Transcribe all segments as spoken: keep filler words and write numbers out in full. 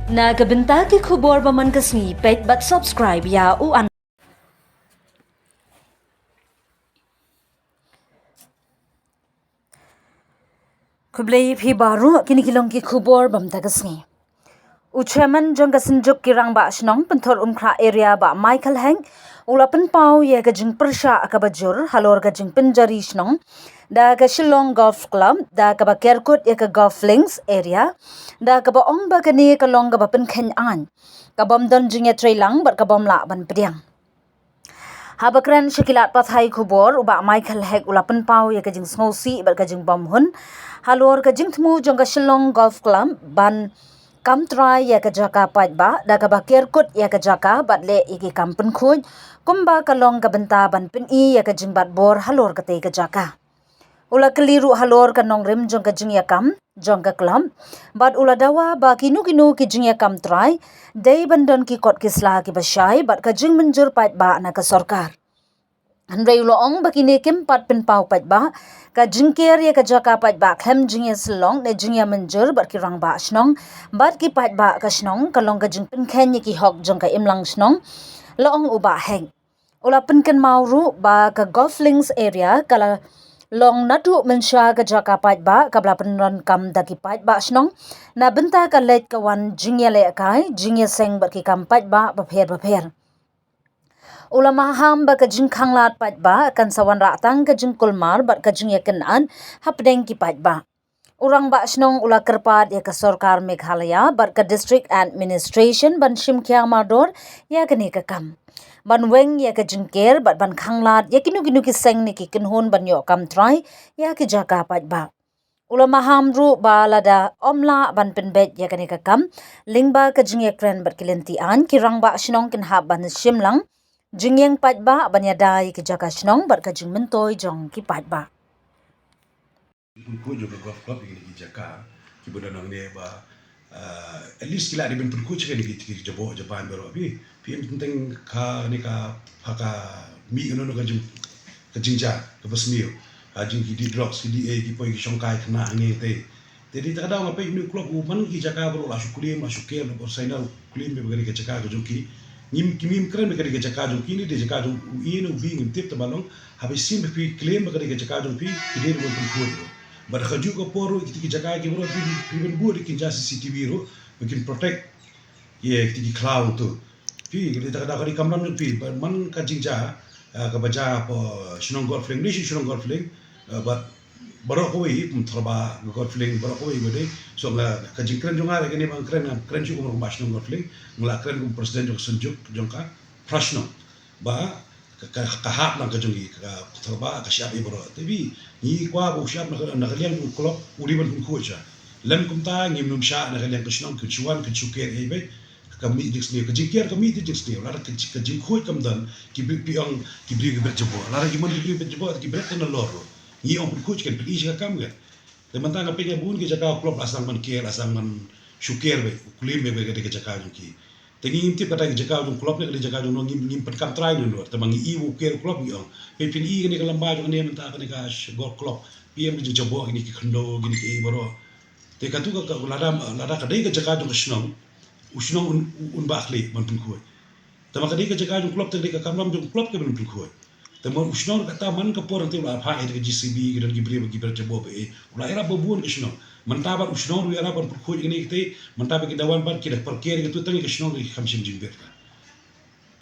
Na ka bynta ki khubor ba man ka sngi, peit bad subscribe ïa u an. Khublei phi baroh, kine ki long ki khubor ba mynta ka sngi. U chairman jong ka Synjuk ki Rangbah Shnong Pynthorumkhrah Area, Bah Michael Hek, u la pynpaw ïa ka jingpyrshah kaba jur halor ka jingpynjari shnong da ka Shillong Golf Club da kaba ker kut ïa ka Golf Links Area, da kaba ong ba kane ka long kaba pynkheiñ aiñ, ka bym don jingïatreilang bad ka bym lah ban pdiang. Haba kren sha ki lad pathai khubor, u Bah Michael Hek u la pynpaw ïa ka jingsngewsih bad ka jingbymhun halor ka jingthmu jong ka Shillong Golf Club ban kam trai ïa ka jaka paidbah da kaba ker kut ïa ka jaka bad leh ïa ki kam pynkhuid kumba ka long ka bynta ban pyni ïa ka jingbat bor halor katei ka jaka. U la kylli ruh halor ka nongrim jong ka jingïakam jong ka club bad u la dawa ba kino kino ki jingïakam trai dei ban don ki kot ki sla kiba shai bad ka jingmynjur paidbah na ka sorkar. Hynrei u la ong ba kine kim pat pynpaw paidbah, ka jingker ïa ka jaka paidbah khlem jingïasyllok ne jingïamynjur bad ki rangbah shnong bad ki paidbah ka shnong ka long ka jingpynkheiñ ïa ki hok jong ka imlang shnong, la ong u Bah Hek. U la pynkynmaw ruh ba ka Golf Links Area ka la long naduh mynshuwa ka jaka paidbah kaba la pyndonkam da ki paidbah shnong na bynta ka leit ka wan jingïalehkai, jingïaseng bad ki kam paidbah bapher bapher. U la maham ba ka jingkhanglad paidbah kan sa wanrah tang ka jingkulmar bad ka jingïakynad hapdeng ki paidbah. U rangbah shnong u la kyrpad ïa ka sorkar Meghalaya bad ka District Administration ban shim khia mardor ïa kane ka kam, ban weng ïa ka jingker bad ban khanglad ïa kino kino ki seng ne ki kynhun ban ïoh kam trai ïa ki jaka paidbah. U la maham ruh ba lada ym lah ban pynbeit ïa kane ka kam lyngba ka jingïakren bad ki lynti aiñ, ki rangbah shnong kin hap ban shim lang jingïeng paidbah ban ïada ïa ki jaka shnong bad ka jingmyntoi jong ki paidbah. Pynkhuid jong ka golf club ïa kine ki jaka kiba don hangne ba, ah, at least ki lah dei ban pynkhuid sha kine ki, ki jabok jaban baroh. Phi, phi im teng teng kane ka, ha ka mih kano kano ka jing, ka jingjia kaba sniew. Ha jing ki dih drugs, ki dih ei, ki poi ki shongkai khynnah hangne te. Te dei ta ka daw nga peit une u club u man ki jaka baroh la shu claim, la shu ker, la shu sign, la claim ba ka dei ka jaka ka jong ki. Ngim, kim, ngim kren ba ka dei ka jaka jong ki, ne dei jaka jong u A ne u B ngim tip, tangba long haba shisien ba phi claim ba ka dei ka jaka jong phi, ki dei ruh ban pynkhuid ruh. Bad ha kajuh ka por ruh kiti ki jaka ki baroh phi, phi ban buh da ki jingjia C C T V ruh ba kin protect ïa kiti ki khlaw to. Phi, ka dei ta ka daw ka dei kamram jong phi, ba man ka jingjia, ah, kaba jia hapoh shnong Golf Link, ne shnong Golf Link, ah, bad baroh kawei, kum Thorbah, Golf Link, baroh kawei ba dei. So nga, ka jingkren jong nga ïa kane ba nga kren, nga kren shuh kum rangbah shnong Golf Link, nga la kren kum president jong ka Synjuk jong ka phra shnong. Ba ka, ka, ka hap lang ka jong ngi, ka Thorbah, ka shyiap ïa baroh. Te phi, ngi kwah ba u shyiap na ka, na ka liang jong u club u dei ban pynkhuid sha. Lym kumta ngim nym shah na ka liang ka shnong, kin shu wan, kin shu ker ei beit. Ka mih jingsniew, ka jingker ka mih jingsniew. Lada ka, ka jingkhuid kam don, ki briew, phi ong ki briew ki bret jabok. Lada ki mon ki briew bret jabok, ki bret tang nalor ruh. Ngi ong pynkhuid, kan pyni sha ka kam kan. Te mynta nga peit nga bun ki jaka u club la sdang ban ker, la sdang ban shu ker beit, u claim beit ba ka dei ka jaka jong ki. Te ngi ngim tip kata ka jaka jong u club ne ka dei jaka jong no, ngim, ngim pynkam trai ne no. Te ma ngi i u ker u club ngi ong, peit phin i kane ka lamba jong kane mynta kane ka sh-, golf club, phi em ka jingjabok kine ki khyndew, kine kiei baroh. Te katu ka, ka lada, lada ka dei ka jaka jong ka shnong, u shnong un, un, un bah khlieh ban pynkhuid. Te ma ka dei ka jaka jong u club, te ka dei ka kamram jong u club ka ban pynkhuid. Te ma u shnong ruh kata man ka por hangtei u la phah ïa ka J C B, ki don ki briew ba ki bret jabok ba ei, u la ïarap ba bun ka shnong. Mynta bad u shnong ruh u ïarap ban pynkhuid kine kitei, mynta ba ki da wan bad ki da parker katu, tang ïa ka shnong ruh ki kham shim jingbit ka.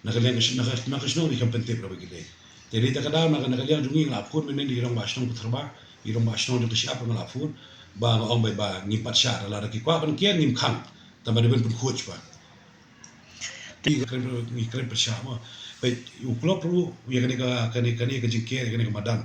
Na ka liang ka sh-, na ka, na ka shnong ruh ki kham pyntip ruh ba ki dei. Te dei ta ka daw na ka, na ka liang jong ngi nga la phone mynne ïa i rangbah shnong Thorbah, i rangbah shnong jong ka shyiap ruh nga la phone, ba nga ong beit ba ngim pat shah, lada ki kwah ban ker ngim khang, tangba dei ban pynkhuid ba. Ngi kren, ngi kren pyrshah mo. Peit, u club ruh, ïa kane ka, kane, kane ka jingker, ïa kane ka madan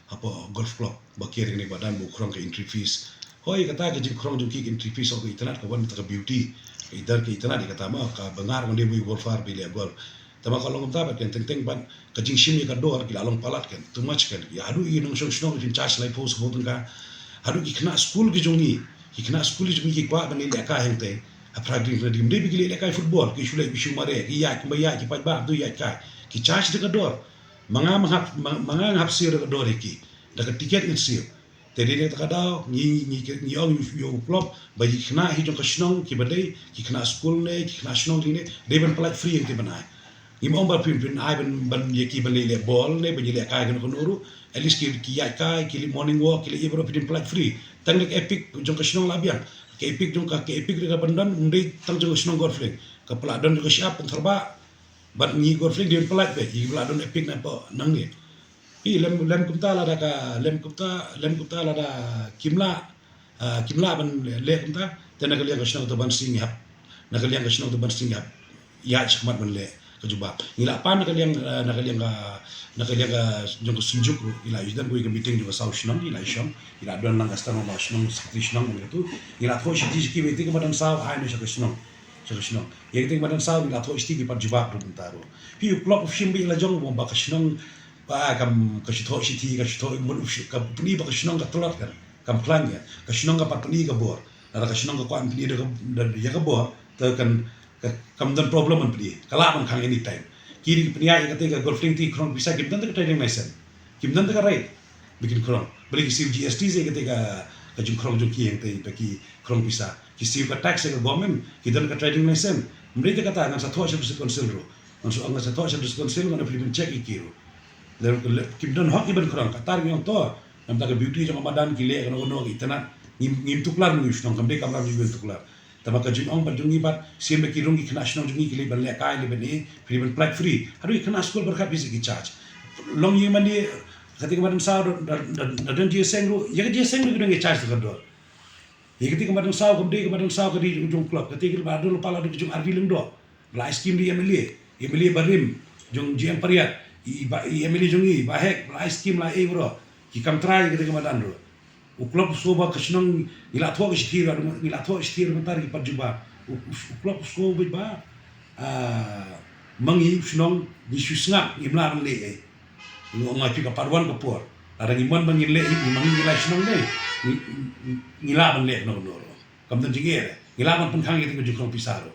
hapoh golf club, ba ker ïa kane ka madan, ba u khrong ka entry fees. Hooid, kata ka jingkhrong jong ki ka entry fees, hooid, ka itynnad ka wan mynta ka beauty. Ka itynnad, ka itynnad ïa kata mo, kaba nga ruh ngan dei ban ïa golfer, ba ïaleh golf. Tangba ka long kumta pat kan, teng teng pat ka jingshim ïa ka dor, ki la long palat kan, too much kan. Ïa haduh i nongshong shnong phin charge laiphew, saphew tyngka. Haduh ki khynnah skul ki jong ngi, ki khynnah skul ki jong ngi ki kwah ban leh lehkai hangtei. Ha Friday, Friday, ym dei ba ki leh lehkai football, ki shu leh, ki shu mareh, ki ïaid, kumba ïaid ki paidbah, to ïaid kai. Ki charge da ka dor. Ma nga, ma nga hap, ma, ma nga nga hap siew da ka dor ïa ki. Da ka tiket ngan siew. Te dei na kata ka daw ngi ngi ngi ong ïa u club ba ki khynnah hi jong ka shnong kiba dei ki khynnah skul ne ki khynnah shnong ne dei ban pyllait free ïa kata ban ai. Ngim ong ba phin phin ai ban ban ïa ki ban leh leh bol ne ban ïa leh kai kano kano ruh. At least ki ki ïaid kai ki leh morning walk ki leh ïa baroh phin pyllait free. Tang ne ka EPIC jong ka shnong la biang. Ka EPIC jong ka ka EPIC ruh ka ban don um dei tang jong ka shnong Golf Link. Ka pla don jong ka shyiap Pynthorba. Bad ngi Golf Link dei ban pyllait beit ïa ki ba la don EPIC na pdeng nangne. Phi lem lem kumta lada ka lem kumta lem kumta lada kim lah ah, kim lah ban leh kumta te na ka liang ka shnong te ban sing hap na ka liang ka shnong te ban sing hap ïa shakhmat ban leh ka jubab ngi lah pan na ka liang ah, na ka liang ka na ka liang ka jong ka Synjuk ruh ngi lah ïa don ka meeting jong ka saw shnong ngi lah ïa shong ngi lah don lang ka stang ba shnong sakti shnong ngi tu ngi lah thoh shithi ki meeting ka madan saw ai no sha ka shnong sha ka shnong ïa ka meeting madan saw ngi lah thoh shithi ki pat jubab ruh kumta ruh phi u club u shim beit la jong ba ka shnong ba kam ka shu thoh shithi ka shu thoh mut u shi- ka puni ba ka shnong ka tlot kan kam khlaiñ ïa ka shnong ka pat puni ka bor lada ka shnong ka kwah puni da ka da- ïa ka bor te kan ka kam don problem ban puni ka lah ban khang anytime ki ri puni ïa ka te ka Golf Link te khrong pisa kim don te ka trading license kim don te ka right ba kin khrong ba ki siew GST se ka te ka ka jingkhrong jong ki ïa te ba ki khrong pisa ki siew ka tax se ka government ki don ka trading license mri te ka ta ngan sa thoh sha district council ruh ngan sa ngan sa thoh sha district council ngan phi ban check ïa ki ruh le le kim don hok ki ban khrong ka tar ngi ong to namta ka beauty jong ka madan ki leh kano kano ki tnat ngim ngim tuklar ngi shnong kam dei kam ram ngi tuklar tama ka jingong bad jong ngi bad siem ba ki rung ki khynnah shnong jong ngi ki leh ban leh kai leh ban e free ban plak free haduh ki khynnah skul bad khat bisi ki charge long ïa mane ka te ka madan saw da da da don jingïaseng ruh ïa ka jingïaseng ruh ki don ki charge ka dor ïa ka te ka madan saw kam dei ka madan saw ka dei jong club ka te ka ba don pa la don ka jong arvi leng dor la ai skim di MLA MLA barim jong GM Pariat i ba i MLA jong i ba hek la ai skim la e bro ki kam trai ka te ka madan ruh u club u sngewbha ka shnong ngi la thoh ka shithi ruh ngi la thoh shithi ruh mynta ki pat jubab u u- u club u sngewbha ba ah, ma ngi u shnong ngi shu sngap ngi mla ban leh ei ngi ong ai phi ka pat wan ka por lada ngi mon ba ngi leh ei ma ngi ngi la shnong dei ngi ngi- ngi la ban leh no no ruh kam don jingeh ngi la ban pynkhang ïa ka jingkhrong pisa ruh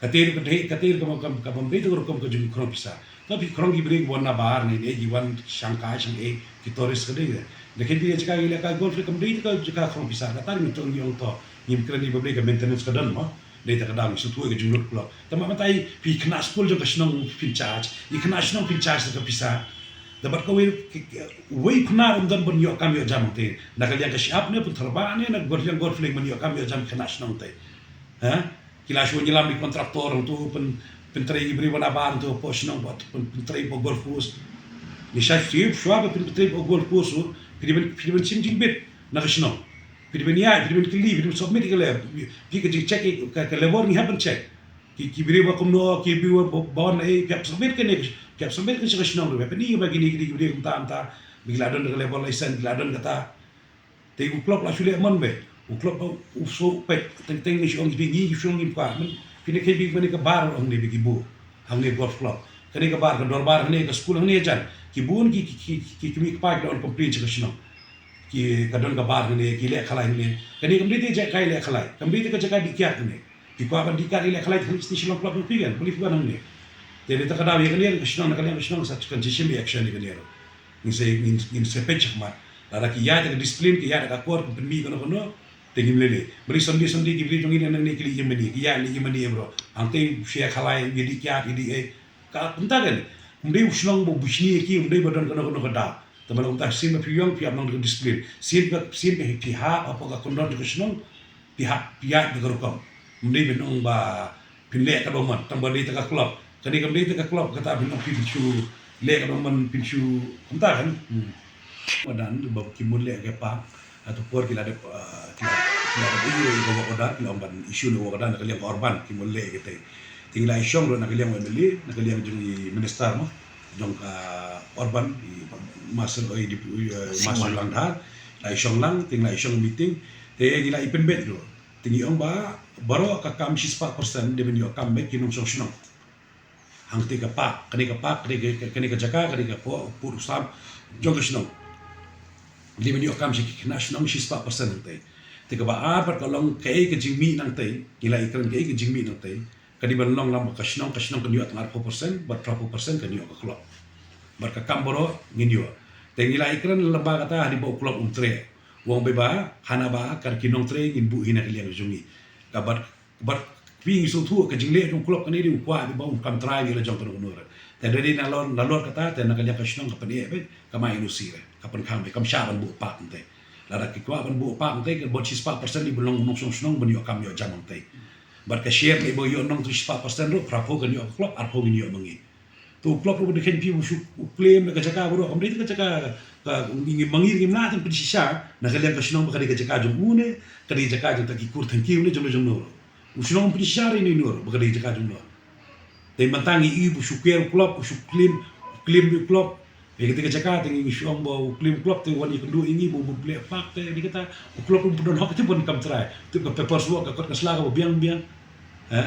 Ka te ka dei ka te ka ka ka bym dei ka rukom ka jingkhrong pisa. Ka phi khrong ki briew wan na bar ne ne ki wan shang kai shang e ki tourist ka dei. Da khein phi jaka ïalehkai golf kam dei ka jaka khrong pisa. Ka tar ngi tong ngi ong to ngim kren ïa ba dei ka maintenance ka don mo. Dei ta ka dang shu thuh ka jinglut klok. Tama mynta i phi khynnah skul jong ka shnong phin charge. I khynnah shnong phin charge ka pisa. Da bad kawei wei khynnah um don ban ïoh kam ïoh jam te. Na ka liang ka shyiap ne Pynthorba ne na ka liang Golf Link ban ïoh kam ïoh jam khynnah shnong te. Ha? Ki la shu wan ïalam ïa ki contractor hangto pyn pyntrei ki briew ba na bar hangto hapoh shnong ba pyn pyntrei hapoh golf course. Ngi shah shu shuwa ba pyn pyntrei hapoh golf course ruh phi dei ban phi dei ban shim jingbit na ka shnong. Phi dei ban ïaid phi dei ban kylli phi dei ban submit ïa ka lab phi ka jingcheck ïa ka ka labor ngi hap ban check. Ki ki briew ba kumno ki briew ba ba wan ei phi hap submit kane phi hap submit kane sha ka shnong ruh ba pynïaid ba kine ki dei ki briew kumta kumta. Ba ki la don ka labor license ki la don kata. Te u club la shu leh mon be u club u shu peit teng teng ngi shu ong ki ngi shu ong ngi pa men phi ne ke bi mane ka bar ong ne bi ki bu hangne golf club kane ka bar ka dorbar hangne ka skul hangne jan ki bun ki ki ki ki ki mi kpa ki don complain cha ka shnong ki ka don ka bar hangne ki leh khalai hangne kane kam dei te jaka leh khalai kam dei te ka jaka di kiat hangne Phi kwah ban dih kat ïaleh khalai khalai station long club jong phi kan, phi kwah nang ne. Te dei ta ka daw ïa kane ka shnong na ka liang ka shnong sa kan jisim ïa action ïa kane ruh. Ngin sa ngin ngin sa peit shakmat. Lada ki ïa ta ka discipline ki ïa ta ka kor ka pynmih kano kano. Te ngin lele. Bri Sunday Sunday ki bri jong ngi nang ne ki leh ïa mane ki ïa leh ïa mane bro. Hangte shia khalai ïa dih kiat ïa dih ei. Ka kumta kan. Ym dei u shnong ba u bishni ïa ki ym dei ba don kano kano ka daw. Te ba long kumta sien ba phi ïong phi ap nang da ka discipline. Sien ba sien ba phi hap hapoh ka kyndon jong ka shnong. Phi hap phi ïaid da ka rukom. Ym dei ban ong ba phin leh katba mon tang ba dei ta ka club. Kane kam dei ta ka club kata phin ong phi phin shu leh katba mon phin shu kumta kan. Hmm. Madan ba ki mut leh ka park. Hato por ki la dep ah, ki la ki la dep ïoh ïa ka work order ki la ong ban issue ne work order na ka liang ka urban ki mut leh kata. Te ngi la ïa shong ruh na ka liang u MLA na ka liang jong i minister mo jong ka urban i Master oi di Master Langdar la ïa shong lang te ngi la ïa shong meeting te ngi la ïa pynbeit ruh. Te ngi ong ba baroh ka kam shispah percent dei ban ïoh kam beit ki nongshong shnong. Hangtei ka park, kane ka park, kane ka kane ka jaka, kane ka pud u sam jong ka shnong. Dei ban ïoh kam sha ki khynnah shnong shispah percent hangtei. Te kaba ar pat ka long kaei ka jingmih nangtei, ngi la ïa kren kaei ka jingmih nangtei. Ka dei ban long lem ba ka shnong, ka shnong kan ïoh tang arphew percent bad phraphew percent kan ïoh ka club. Bad ka kam baroh ngin ïoh. Te ngi la ïa kren lem ba kata ha dei ba u club um treh. Wang beba hana ba kar ki nongtrei ngin buh hi na ka liang jong ngi. Ka bad bad phi ngi sngewthuh ka jingleh jong u club kane dei u kwah beba un kam trai ngi la jong kano kano re. Te da dei na lor na lor kata te na ka liang ka shnong ka pyneh beit ka mai N O C re ka pynkhang beit kam shah ban buh park nte. Lada ki kwah ban buh park nte ka bad shispah percent dei ban long u nongshong shnong ban ïoh kam ïoh jam nte. Bad ka share ka iba ïoh nong tu shispah percent ruh phraphew kan ïoh ka club arphew ngin ïoh ma ngi. Tu u club ruh ba dei khein phi u shu u claim na ka jaka baroh kam dei ka jaka ka ngi ma ngi ngim lah tang pynshisha na ka liang ka shnong ba ka dei ka jaka jong u ne ka dei jaka jong ta ki kur thangki u ne jong jong no. U shnong pynshisha ri ni no ba ka dei jaka jong no. Te mynta ngi i u shu ker u club u shu claim u claim u club. Ïa kata ka jaka te ngi shu ong ba u claim club te wan ïa kynduh ïa ngi ba u mut bleh park te ni kata u club u don hok te ban kam trai. Te ka paper suwa ka kot ka sla ka ba biang biang. Ha?